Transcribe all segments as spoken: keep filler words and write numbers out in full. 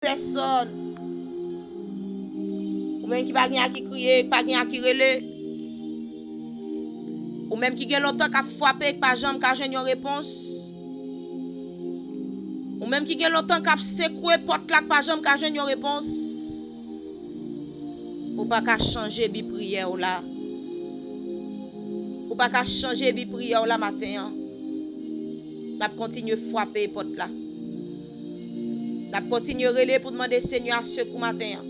pèsòn. Ou menm ki pa gen a ki kriye, ki pa gen a ki rele. Ou menm ki gen lontan k ap frape, ki pa janm ka jwenn yon repons. Ou menm ki gen lontan k ap sekwe pòt la, ki pa janm ka jwenn yon repons. Ou pa ka chanje bi priyè w la. Ou pa ka chanje bi priyè w la maten an. N ap kontinye frape pòt la. N ap kontinye rele pou n mande Senyè a sekou maten an.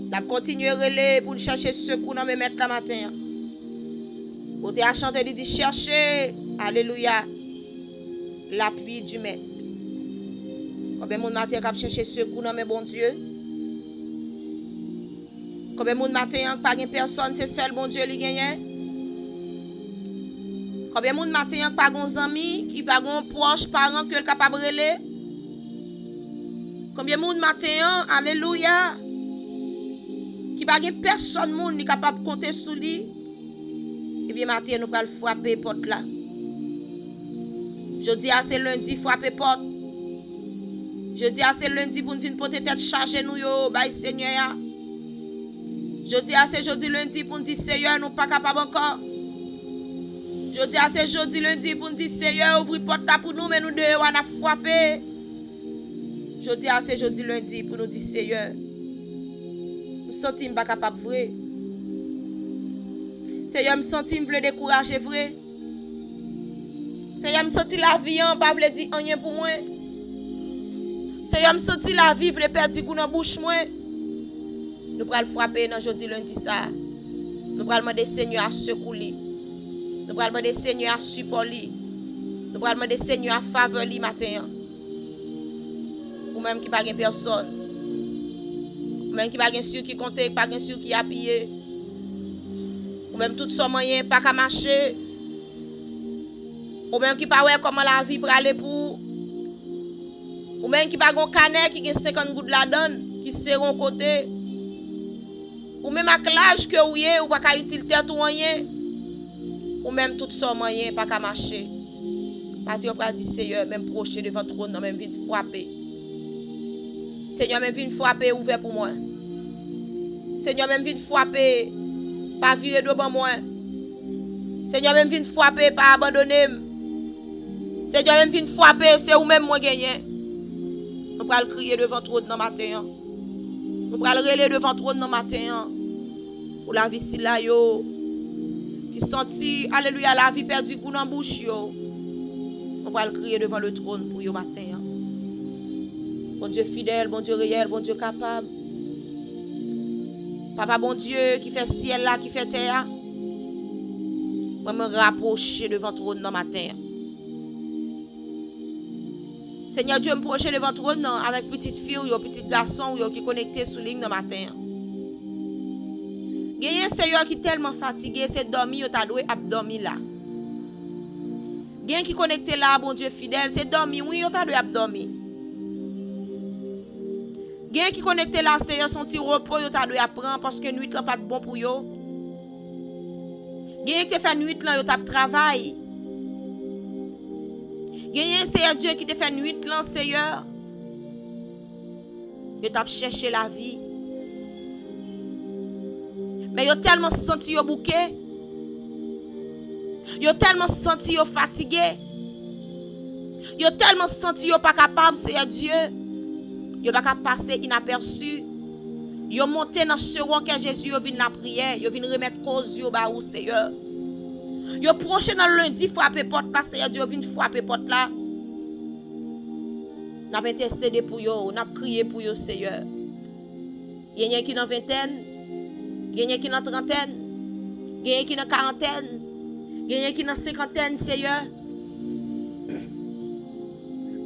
N ap kontinye rele pou n chèche sekou nan men Mèt la maten an. Kote a chante, li di, chèche, alelouya, lapui di Mèt. Konbyen moun maten an k ap chèche sekou nan men Bondye? Konbyen moun maten an k pa gen pèsòn, se sèl Bondye li genyen? Konbyen moun maten an k pa gen zanmi, ki pa gen pwòch, paran ke l kapab rele? Konbyen moun maten an, alelouya, ki pa gen pèsòn moun li kapab konte sou li? Ebyen, maten an, nou pral frape pòt la. Jodi a, se lendi, frape pòt. Jodi a, se lendi pou n vin pote tèt chaje nou yo bay Senyè a. Jodi a, se jodi lendi pou n di, Seyè, nou pa kapab ankò. Jodi a, se jodi lendi pou n di, Seyè, ouvri pòt la pou nou, men nou deyò a, n ap frape. Jodi a, se jodi lendi pou nou di, Seyè, m santi m pa kapab vre. Seyè, m santi m vle dekouraje vre. Seyè, m santi lavi an pa vle di anyen pou mwen. Seyè, m santi lavi vle pèdi gou nan bouch mwen. Nou pral frape nan jodi lendi sa a. Nou pral mande Senyè a sekou li. Nou pral mande Senyè a sipò li. Nou pral mande Senyè a favè li maten an. Ou menm ki pa gen pèsòn. Ou menm ki pa gen sou ki konte, ki pa gen sou ki apiye. Ou menm tout sa w manyen pa ka mache. Ou menm ki pa wè kòman lavi prale pou ou. Ou menm ki pa gen yon kanè ki gen senkant goud ladan l, ki sere yon kote. Ou menm ak laj ke ou ye, ou pa ka itil tèt ou anyen. Ou menm tout sa w manyen pa ka mache. Maten an pral di, Seyè, men m pwoche devan twòn nan, men m vin frape. Senyè, men m vin frape, ouvè pou mwen. Senyè, men m vin frape, pa vire do ban mwen. Senyè, men m vin frape, pa abandone m. Senyè, men m vin frape, se ou menm mwen genyen. Nou pral kriye devan twòn nan maten an. Nou pral rele devan twòn nan maten an. Pou lavi sila yo ki santi, alelouya, lavi pèdi gou nan bouch yo. Nou pral kriye devan le twòn pou yo maten an. Bondye fidèl, Bondye reyèl, Bondye kapab. Papa Bondye ki fè syèl la, ki fè tè a. Mwen, mwen rapwoche devan twòn nan maten an. Senyè Dye, m pwoche devan twòn nan avèk pitit fi w yo, pitit gason w yo ki konekte sou liy nan maten an. Genyen, Seyè, ki tèlman fatige, se dòmi yo ta dwe ap dòmi la. Gen ki konekte la, Bondye fidèl, se dòmi, wi, yo ta dwe ap dòmi. Gen ki konekte la, Seyè, se yon ti repo yo ta dwe ap pran, paske nwit lan pa t bon pou yo. Genyen ki te fè nwit lan, yo t ap travay. Genyen, Seyè Dye, ki te fè nwit lan, Seyè, yo t ap chèche lavi. Men yo tèlman santi yo bouke. Yo tèlman santi yo fatige. Yo tèlman santi yo pa kapab, Seyè Dye. Yo pa ka pase inapèsi. Yo monte nan sewon kè Jezi, yo vin lapriyè, yo vin remèt koz yo ba ou, Seyè. Yo pwoche nan lendi, frape pòt la, Seyè Dye, yo vin frape pòt la. N ap entèsede pou yo, n ap kriye pou yo, Seyè. Genyen ki nan ventèn, genyen ki nan trantèn, genyen ki nan karantèn, genyen ki nan senkantèn, Seyè.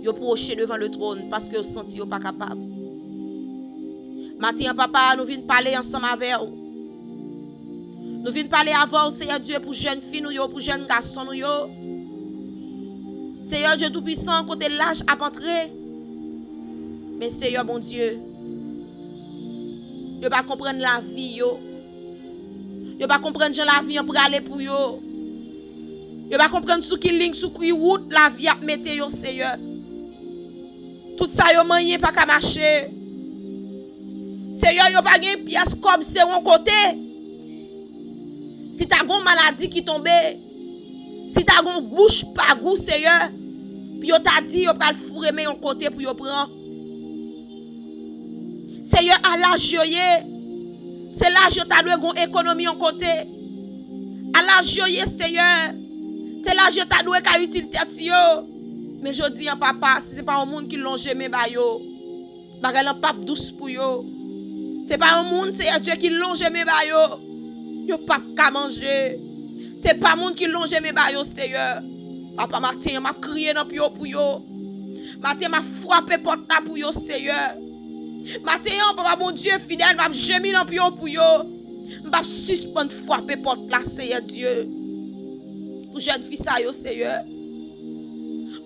Yo pwoche devan le twòn paske yo santi yo pa kapab. Maten an, Papa, nou vin pale ansanm avè w. Nou vin pale avè w, Seyè Dye, pou jèn fi nou yo, pou jèn gason nou yo. Seyè Dye Toupisan, kote laj ap antre. Men Seyè Bondye, yo pa konprann lavi yo. Yo pa konprann jan lavi an prale pou yo. Yo pa konprann sou ki liy, sou ki wout lavi ap mete yo, Seyè. Tout sa yo manyen pa ka mache. Seyè, yo pa gen pyès kòb se yon kote. Si ta gon maladi ki tonbe, si ta gon bouch pa gou, Seyè, pou yo ta di yo pral foure men yon kote pou yo pran. Seyè, a laj yo ye, se laj yo ta dwe gon ekonomi yon kote. A laj yo ye, Seyè, se laj yo ta dwe ka itil tèt yo. Men jodi an, papa, si se pa yon moun ki lonje men ba yo, bagay lan p ap dous pou yo. Se pa yon moun, Seyè Dye, ki lonje men ba yo, yo p ap ka manje. Se pa moun ki lonje men ba yo, Seyè. Papa, maten an, m ap kriye nan pye w pou yo. Maten an, m ap frape pòt la pou yo, Seyè. Maten an, Papa Bondye fidèl, m ap jemi nan pye w pou yo. M p ap sispann frape pòt la, Seyè Dye. Pou jèn fi sa yo, Seyè.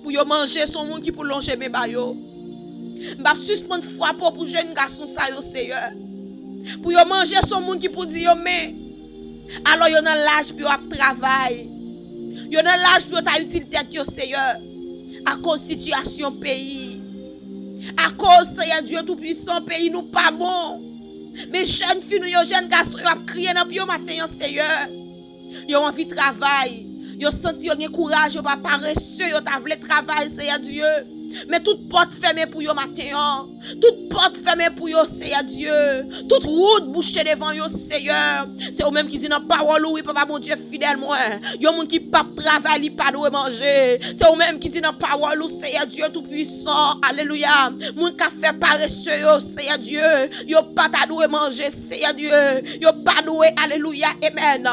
Pou yo manje, se yon moun ki pou lonje men ba yo. M p ap sispann frape w pou jèn gason sa yo, Seyè. Pou yo manje, se yon moun ki pou di yo men. Alò, yo nan laj pou yo ap travay. Yo nan laj pou yo ta itil tèt yo, Seyè. Akoz sitiyasyon peyi. Akoz, Seyè Dye Toupisan, peyi nou pa bon. Men jèn fi nou yo, jèn gason yo ap kriye nan pye w maten an, Seyè. Yo anvi travay. Yo santi yo gen kouraj, yo pa parese, yo ta vle travay, Seyè Dye. Men tout pòt fèmen pou yo maten an. Tout pòt fèmen pou yo, Seyè Dye. Tout wout bouche devan yo, Seyè. Se ou menm ki di nan pawòl ou, wi, Papa Bondye fidèl mwen. Yon moun ki p ap travay, li pa dwe manje. Se ou menm ki di nan pawòl ou, Seyè Dye Toupisan. Alelouya. Moun k ap fè parese yo, Seyè Dye. Yo pa ta dwe manje, Seyè Dye. Yo pa dwe, alelouya, amen.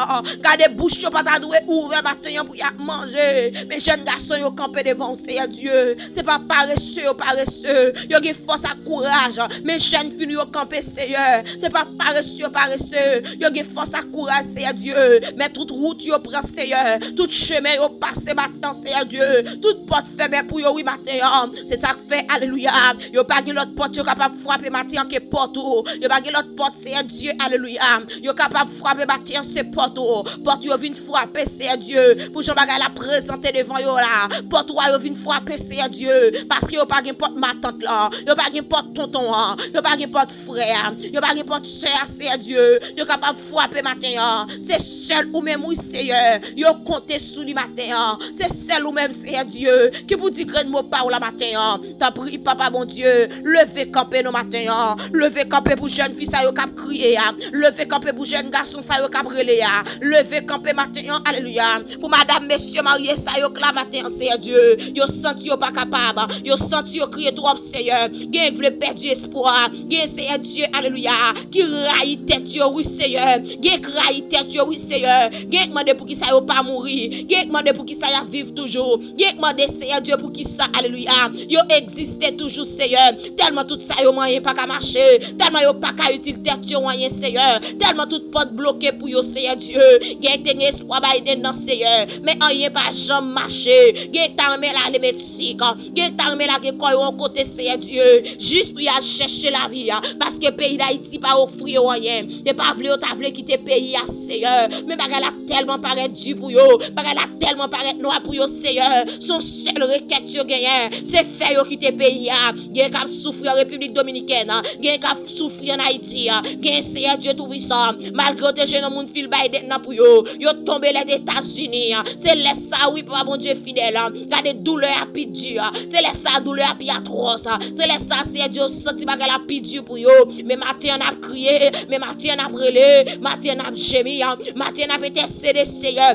Gade bouch yo pa ta dwe ouvè maten an pou y ap manje. Men jèn gason yo kanpe devan w, Seyè Dye. Se pa parese yo parese. Yo gen fòs ak kouraj. Men jèn fi nou yo kanpe, Seyè. Se pa parese yo parese. Yo gen fòs ak kouraj, Seyè Dye. Men tout wout yo pran, Seyè. Tout chemen yo pase maten an, Seyè Dye. Tout pòt fèmen pou yo, wi, maten an. Se sa k fè, alelouya. Yo pa gen lòt pòt yo kapab frape maten an ke pòt ou. Yo pa gen lòt pòt, Seyè Dye, alelouya. Yo kapab frape maten an, se pòt ou. Pòt yo vin frape, Seyè Dye. Pou jan bagay la prezante devan yo la. Pòt ou a yo vin frape, Seyè Dye. Paske yo pa gen pòt matant lan. Yo pa gen pòt tonton an. Yo pa gen pòt frè a. Yo pa gen pòt sè a, Seyè Dye. Yo kapab frape maten an. Se sèl ou menm, wi, Seyè. Yo konte sou li maten an. Se sèl ou menm, Seyè Dye, ki pou di grenn mo pa w la maten an. Tanpri, Papa Bondye, leve kanpe nou maten an. Leve kanpe pou jèn fi sa yo k ap kriye a. Leve kanpe pou jèn gason sa yo k ap rele a. Leve kanpe maten an, alelouya. Pou madanm, mesye marye sa yo k la maten an, Seyè Dye. Yo santi yo pa kapab. Yo santi yo kriye twòp, Seyè. Gen k vle pèdi espwa. Gen, Seyè Dye, alelouya, ki rayi tèt yo, wi, Seyè. Gen k rayi tèt yo, wi, Seyè. Gen k mande poukisa yo pa mouri. Gen k mande poukisa y ap viv toujou. Gen k mande, Seyè Dye, poukisa, alelouya, yo egziste toujou, Seyè. Tèlman tout sa yo manyen pa ka mache. Tèlman yo pa ka itil tèt yo anyen, Seyè. Tèlman tout pòt bloke pou yo, Seyè Dye. Gen k te gen espwa Biden nan, Seyè. Men anyen pa janm mache. Gen k ta renmen l ale Meksik. Gen k ta renmen lage kò yo yon kote, Seyè Dye, jis pou y al chèche lavi a, paske peyi Dayiti pa ofri yo anyen. Yo pa vle, yo ta vle kite peyi a, Seyè. Men bagay la tèlman parèt di pou yo, bagay la tèlman parèt nwa pou yo, Seyè. Se yon sèl rekèt yo genyen, se fè yo kite peyi a. Gen k ap soufri an Repiblik Dominikèn, gen k ap soufri an Ayiti, gen, Seyè Dye Toupisan, malgre yo te jwenn yon moun fil Biden nan pou yo, yo tonbe Lèzetazini. Se lè sa, wi, Papa Bondye fidèl, gade doulè a pi di, se lè sa doulè a pi atwòs, se lè sa, Seyè Dye, yo santi bagay la pi di pou yo. Men maten an n ap kriye, men maten an n ap rele, maten an n ap jemi, maten an n ap entèsede, Seyè.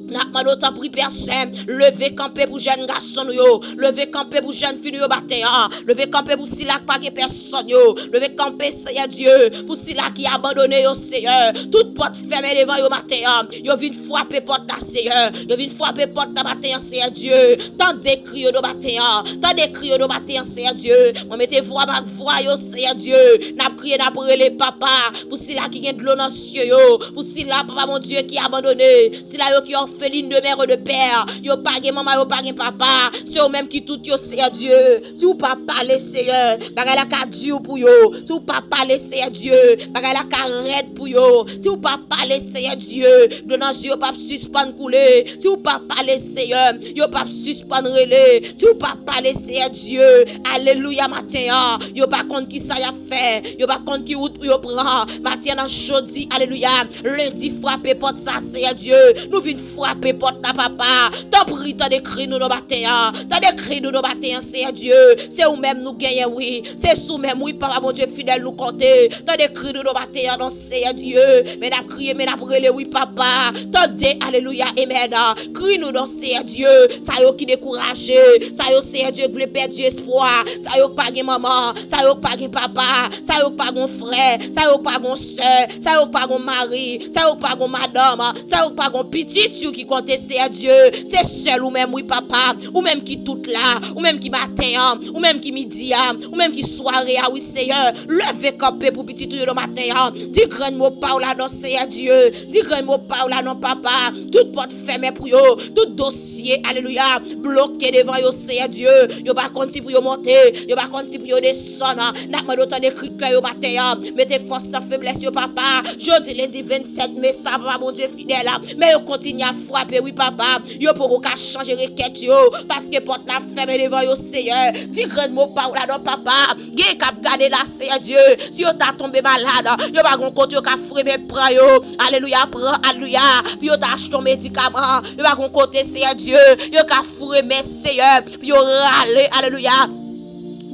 N ap mande w, tanpri, Pè Sen, leve kanpe pou jèn gason nou yo, leve kanpe pou jèn fi nou yo maten an, leve kanpe pou sila k pa gen pèsòn yo, leve kanpe, Seyè Dye, pou sila ki abandone yo, Seyè. Tout pòt fèmen devan yo maten an, yo vin frape pòt la, Seyè. Yo vin frape pòt la maten an, Seyè Dye. Tande kri yo nan maten an, tande kri yo nan maten an, Seyè Dye. Mwen mete vwa m ak vwa yo, Seyè Dye. N ap kriye, n ap rele, Papa, pou sila ki gen dlo nan zye yo, pou sila, Papa Bondye, ki abandone, sila yo ki orphelin de mère de père. Yo pa gen manman, yo pa gen papa. Se ou menm ki tout yo, Seyè Dye. Si ou pa pale, Seyè, bagay la ka di pou yo. Si ou pa pale, Seyè Dye, bagay la ka rèd pou yo. Si ou pa pale, Seyè Dye, dlo nan zye yo p ap sispann koule. Si ou pa pale, Seyè, yo p ap sispann rele. Si ou pa pale, Seyè Dye, alelouya, maten an, yo pa konn ki sa y ap fè. Yo pa konn ki wout pou yo pran. Maten an, jodi, alelouya, lendi, frape pòt sa, Seyè Dye. Nou vin frape pòt la, papa. Tanpri, tande kri nou nan maten an. Tande kri nou nan maten an, Seyè Dye. Se ou menm nou genyen, wi. Se sou menm, wi, papa Bondye fidèl, nou konte. Tande kri nou nan maten an, non, Seyè Dye. Men n ap kriye, men n ap rele, wi, papa. Tande, alelouya, amen. Kri nou, non, Seyè Dye. Sa yo ki dekouraje. Sa yo, Seyè Dye, ki vle pèdi espwa. Sa yo k pa gen manman. Sa yo k pa gen papa. Sa yo k pa gen frè. Sa yo k pa gen sè. Sa yo k pa gen mari. Sa yo k pa gen madanm. Sa yo k pa gen pitit yo ki konte, Seyè Dye. Se sèl ou menm, wi, papa. Ou menm ki tout la. Ou menm ki maten an. Ou menm ki midi a. Ou menm ki sware a, wi, Seyè. Leve kanpe pou pitit ou yo nan maten an. Di grenn mo pa w la, non, Seyè Dye. Di grenn mo pa w la, non, papa. Tout pòt fèmen pou yo. Tout dosye, alelouya, bloke devan yo, Seyè Dye. Yo pa konn si pou yo monte. Yo pa konn si pou yo desann. N ap mande w tande kri kè yo maten an. Mete fòs nan feblès yo, papa. Jodi lendi vennsèt me sa, papa Bondye fidèl. Men yo kontinye ap frape, wi, papa. Yo poko ka chanje rekèt yo. Paske pòt la fèmen devan yo, Seyè. Di grenn mo pa w la, non, papa. Gen k ap gade la, Seyè Dye. Si yo ta tonbe malad, yo pa gon kote yo ka fremen pran yo. Alelouya, pran, alelouya. Pou yo ta achte yon medikaman, yo pa gon kote, Seyè Dye. Yo ka fremen, Seyè. Pou yo rale, alelouya,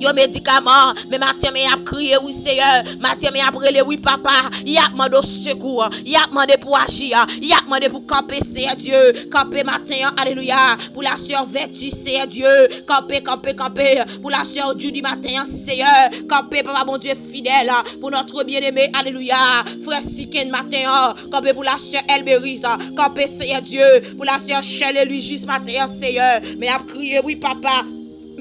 yon medikaman. Men maten, men y ap kriye, wi, Seyè. Maten, men y ap rele, wi, papa. Y ap mande w sekou. Y ap mande pou aji. Y ap mande pou kanpe, Seyè Dye. Kanpe maten an, alelouya. Pou la sè Vèti, Seyè Dye. Kanpe, kanpe, kanpe. Pou la sè Judy maten an, Seyè. Kanpe, papa Bondye fidèl. Pour notre bien-aimé, alelouya. Frè Siken maten an, kanpe pou la sè Elberis, kanpe, Seyè Dye, pou la sè Shirley Louis jis maten an, Seyè. Men y ap kriye, wi, papa.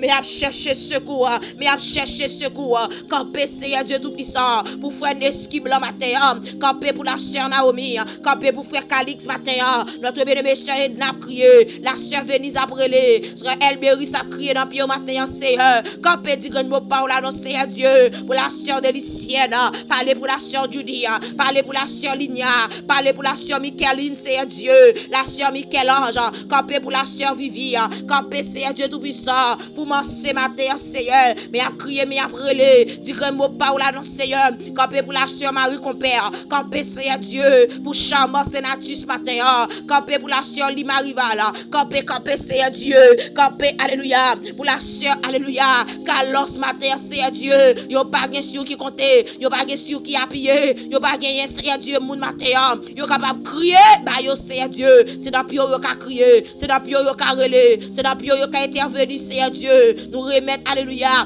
Men y ap chèche sekou, men y ap chèche sekou. Kanpe, Seyè Dye Toupisan, pou frè Neski Blan maten an. Kanpe pou la sè Naomi, kanpe pou frè Kalix maten an. Notre bien-aimé sè Edna ap kriye, la sè Veniz ap rele, sè Elberis ap kriye nan pye w maten an, Seyè. Kanpe, di grenn mo pa w la, non, Seyè Dye, pou la sè Delisyèn, pale pou la sè Judy, pale pou la sè Linya, pale pou la sè Micheline, Seyè Dye, la sè Michel-Ange, kanpe pou la sè Vivi, kanpe, Seyè Dye Toupisan, pou Manse maten an, Seyè, men y ap kriye, men y ap rele, di grenn mo pa w la, non, Seyè, kanpe pou la sè Marie Compère, kanpe, Seyè Dye, pou Charmant Senatus maten an, kanpe pou la sè Lima Rival, kanpe, kanpe, Seyè Dye, kanpe, alelouya, pou la sè, alelouya, Carlos maten an, Seyè Dye, yo pa gen si w ki konte, yo pa gen si w ki apiye, yo pa genyen, Seyè Dye, moun maten an, yo kapab kriye ba yo, Seyè Dye, se nan pye w yo ka kriye, se nan pye w yo ka rele, se nan pye w yo ka entèveni, Seyè Dye, nou remèt, alelouya,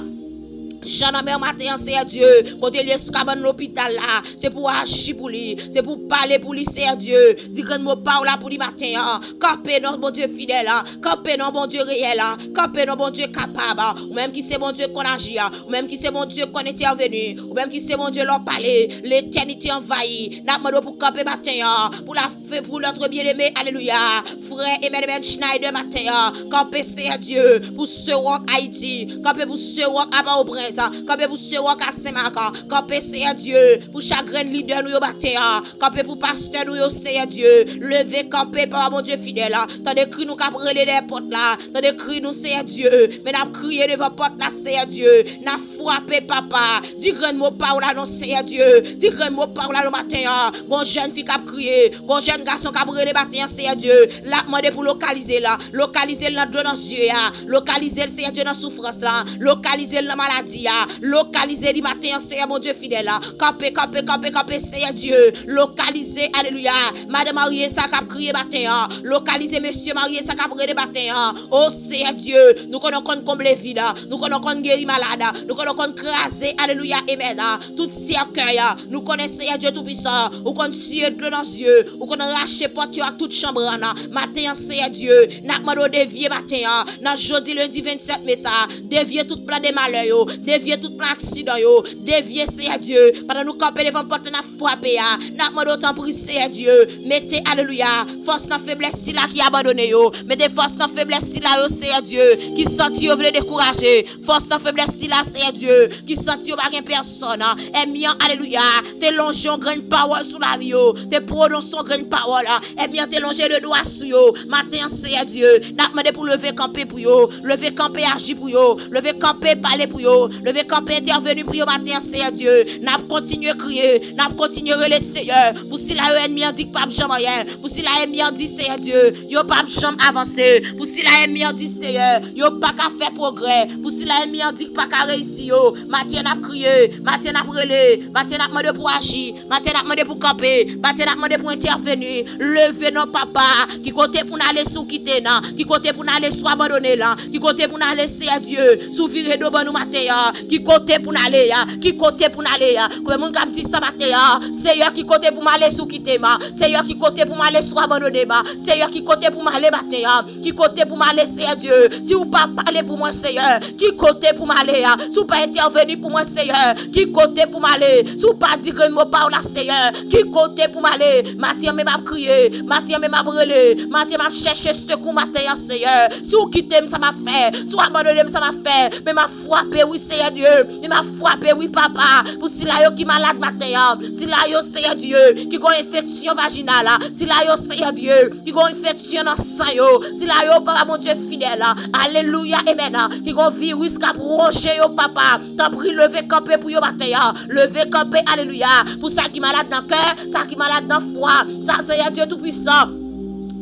Jean Lambert maten an, Seyè Dye, kote l ye sou kabann lopital la, se pou w aji pou li, se pou w pale pou li, Seyè Dye, di grenn mo pa w la pou li maten an, kanpe non Bondye fidèl, kanpe non Bondye reyèl, kanpe non Bondye kapab, ou menm ki se Bondye k konn aji, ou menm ki se Bondye k konn entèveni, ou menm ki se Bondye lè w pale, letènite anvayi, n ap mande w pou kanpe maten an, pou la fè pou notre bien-aimé, alelouya, frè Emmanuel Schneider maten an, kanpe Seyè Dye, pou Sewòk Ayiti, kanpe pou Sewòk a Pòtoprens, kanpe pou Sewòk a Senmak, kanpe Seyè Dye, pou chak grenn lidè nou yo maten an, kanpe pou pastè nou yo, Seyè Dye, leve kanpe, papa Bondye fidèl, tande kri nou k ap rele dèyè pòt la, tande kri nou, Seyè Dye, men n ap kriye devan pòt la, Seyè Dye, n ap frape, papa, di grenn mo pa w la non, Seyè Dye, di grenn mo pa w la non maten an, gon jèn fi k ap kriye, gon jèn gason k ap rele maten an, Seyè Dye, l ap mande pou lokalize l, lokalize l nan dlo nan zye a, lokalize l, Seyè Dye, nan soufrans la, lokalize l nan maladi a, lokalize li maten an, Seyè Bondye fidèl, kanpe, kanpe, kanpe, kanpe, Seyè Dye, lokalize, alelouya, madan marye sa k ap kriye maten an, lokalize mesye marye sa k ap rele maten an, o Seyè Dye, nou konnen w konn konble vid, nou konnen w konn geri malad, nou konnen w konn kraze, alelouya, amen, tout sèkèy, nou konnen, Seyè Dye Toupisan, ou konn siye dlo nan zye, ou konn rache pòt yo ak tout chanbrann, maten an, Seyè Dye, n ap mande w devye maten an, nan jodi lendi vennsèt me sa, devye tout plan de malè yo, Devye tout plan aksidan yo. Devye, Seyè Dye. Pandan nou kanpe devan pòt la, n ap frape a, n ap mande w tanpri, Seyè Dye, mete, alelouya, fòs nan feblès sila ki abandone yo. Mete fòs nan feblès sila yo, Seyè Dye, ki santi yo vle dekouraje. Fòs nan feblès sila, Seyè Dye, ki santi yo pa gen pèsòn. Ènmi an, alelouya, te lonje yon grenn pawòl sou lavi yo, te pwononse yon grenn pawòl. Ènmi an te lonje de dwa sou yo. Maten an, Seyè Dye, n ap mande pou leve kanpe pou yo. Leve kanpe aji pou yo. Leve kanpe pale pou yo. Leve kanpe entèveni pou yo maten an, Seyè Dye. N ap kontinye kriye. N ap kontinye rele, Seyè. Pou sila yo ènmi an di k p ap janm anyen. Pou sila ènmi an di, Seyè Dye, yo p ap janm avanse. Pou sila ènmi an di, Seyè, yo pa ka fè pwogrè. Pou sila ènmi an di k pa ka reyisi yo. Maten an n ap kriye. Maten an n ap rele. Maten an n ap mande pou aji. Maten n ap mande pou kanpe, maten n ap mande pou entèveni. Leve non, papa. Ki kote pou n ale si w kite n? Ki kote pou n ale si w abandone n? Ki kote pou n ale, Seyè Dye, si w vire do ban nou maten an? Ki kote pou n ale a? Ki kote pou n ale a? Konbyen moun k ap di sa maten an? Seyè, ki kote pou m ale si w kite m? Seyè, ki kote pou m ale si w abandone m? Seyè, ki kote pou m ale maten an? Ki kote pou m ale, Seyè Dye? Si w pa pale pou mwen, Seyè, ki kote pou m ale a? Si w pa entèveni pou mwen, Seyè, ki kote pou m ale? Si w pa di grenn mo pa w la, Seyè, ki kote pou m ale? Maten an, men m ap kriye. Maten an, men m ap rele. Maten an, m ap chèche sekou maten an, Seyè. Si w kite m, sa m ap fè? Si w abandone m, sa m ap fè? Men m ap frape, wi, Seyè Dye. Men m ap frape, wi, papa. Pou sila yo ki malad maten an. Sila yo, Seyè Dye, ki gon enfeksyon vajinal. Sila yo, Seyè Dye, ki gon enfeksyon nan san yo. Sila yo, papa Bondye fidèl. Alelouya, amen. Ki gon viris k ap wonje yo, papa. Tanpri, leve kanpe pou yo maten an. Leve kanpe, alelouya. Pou sa ki malad nan kè, sa ki malad nan fwa. Sa, Seyè Dye Toupisan,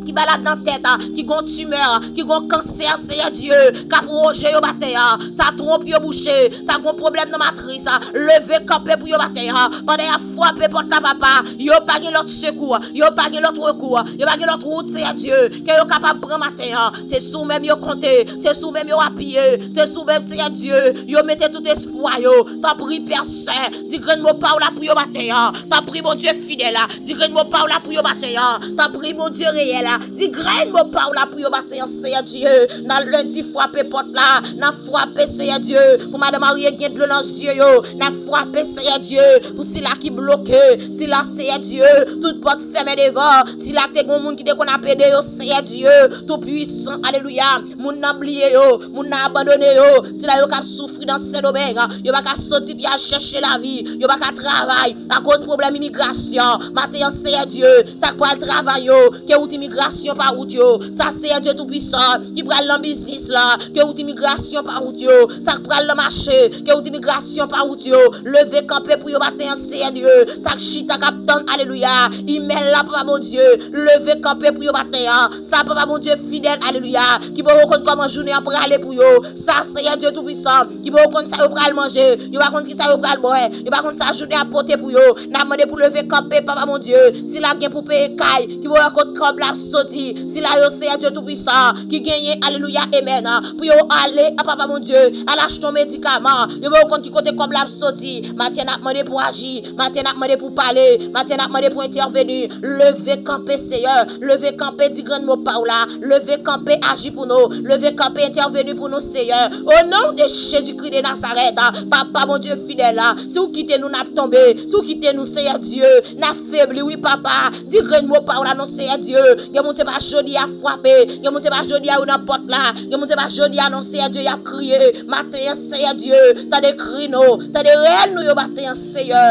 ki malad nan tèt, ki gon timè, ki gon kansè, Seyè Dye, k ap wonje yo maten an. Sa twonp yo bouche, sa gon pwoblèm nan matris. Leve kanpe pou yo maten an. Pandan y ap frape pòt la, papa, yo pa gen lòt sekou, yo pa gen lòt rekou, yo pa gen lòt wout, Seyè Dye, ke yo kapab pran maten an. Se sou menm yo konte, se sou menm yo apiye, se sou menm, Seyè Dye, yo mete tout espwa yo. Tanpri, Pè Sen, di grenn mo pa w la pou yo maten an. Tanpri, Bondye fidèl, di grenn mo pa w la pou yo maten an. Tanpri, Bondye reyèl, di grenn mo pa w la pou yo maten an, Seyè Dye. Nan lendi, frape pòt la, nan frape, Seyè Dye, pou madanm Ariel gen dlo nan zye yo. N ap frape, Seyè Dye, pou sila ki bloke, sila, Seyè Dye, tout pòt fèmen devan, sila ki te gen moun ki te konn ap ede yo, Seyè Dye Toupisan, alelouya. Moun nan bliye yo, moun nan abandone yo, sila yo k ap soufri nan Sendomeng, yo pa ka soti pou y al chèche lavi, yo pa ka travay akoz pwoblèm imigrasyon. Maten an, Seyè Dye, sa k pral travay yo, ke wout imigrasyon pa wout yo. Sa, Seyè Dye Toupisan, ki pral nan biznis la, ke wout imigrasyon pa wout yo. Sa k pral nan mache, ke wout imigrasyon pa wout yo. Leve kanpe pou yo maten an, Seyè Dye. Sa k chita k ap tann, alelouya, imèl la, papa Bondye. Leve kanpe pou yo maten an. Sa, papa Bondye fidèl, alelouya, ki poko konn kòman jounen an prale pou yo. Sa, Seyè Dye Toupisan, ki poko konn sa yo pral manje, yo pa konn ki sa yo pral bwè, yo pa konn sa jounen ap pote pou yo. N ap mande pou leve kanpe, papa Bondye. Sila gen pou peye kay, ki poko wè kot kòb la ap soti. Sila yo, Seyè Dye Toupisan, ki genyen, alelouya, amen, pou yo ale, a papa Bondye, al achte yon medikaman. Yo poko konn ki kote kòb la ap soti. Maten n ap mande pou aji. Maten n ap mande pou pale. Maten n ap mande pou entèveni. Leve kanpe, Seyè. Leve kanpe, di grenn mo pa w la. Leve kanpe, aji pou nou. Leve kanpe, entèveni pou nou, Seyè. O non de Jezikri de Nazarèt, papa Bondye fidèl la, si w kite nou, n ap tonbe. Si w kite nou, Seyè Dye, n ap febli, wi, papa. Di grenn mo pa w la, non, Seyè Dye. Gen moun se pa jodi a frape. Gen moun se pa jodi a yo nan pòt la. Gen moun se pa jodi a, non, Seyè Dye, y ap kriye. Maten an, Seyè Dye, tande kri nou, tande rèl nou yo maten an, Seyè.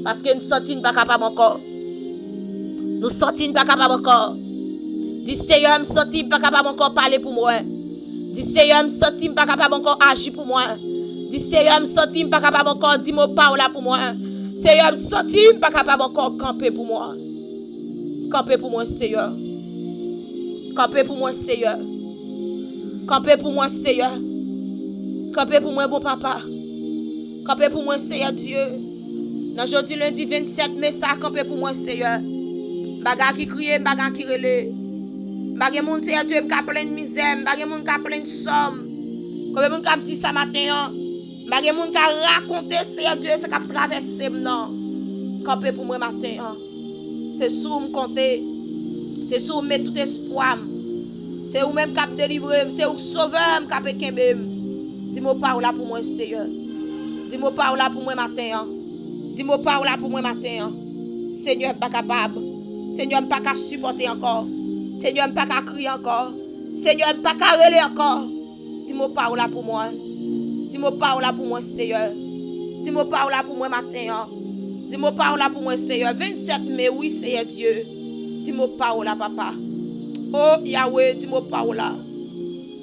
Paske n santi n pa kapab ankò. Nou santi n pa kapab ankò. Di, Seyè, m santi m pa kapab ankò, pale pou mwen. Di, Seyè, m santi m pa kapab ankò, aji pou mwen. Di, Seyè, m santi m pa kapab ankò, di mo pa w la pou mwen. Seyè, m santi m pa kapab ankò, kanpe pou mwen. Kanpe pou mwen, Seyè. Kanpe pou mwen, Seyè. Kanpe pou mwen, Seyè. Kanpe pou mwen, bon papa. Kanpe pou mwen, Seyè Dye. Nan jodi lendi vennsèt me sa, kanpe pou mwen, Seyè. M pa gen a ki kriye, m pa gen a ki rele. M pa gen moun, Seyè Dye, m ka plenn mizè, m pa gen moun ka plenn sò m. Konbyen moun k ap di sa maten an? M pa gen moun ka rakonte, Seyè Dye, sa k ap travèse m nan. Kanpe pou mwen maten an. Se sou ou m konte. Se sou ou m met tout espwa m. Se ou menm k ap delivre m. Se ou k sovè m, k ap kenbe m. Di mo pa w la pou mwen, Seyè. Di mo pa w la pou mwen maten an. Di mo pa w la pou mwen maten an. Senyè, m pa kapab. Senyè, m pa ka sipòte ankò. Senyè, m pa ka kriye ankò. Senyè, m pa ka rele ankò. Di mo pa w la pou mwen. Di mo pa w la pou mwen, Senyè. Di mo pa w la pou mwen maten an. Di mo pa w la pou mwen, Senyè. Vennsèt me, wi, Senyè Dye. Di mo pa w la, papa. O Yawe, di mo pa w la.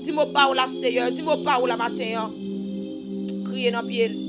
Di mo pa w la, Senyè. Di mo pa w la maten an. Kriye nan pye l.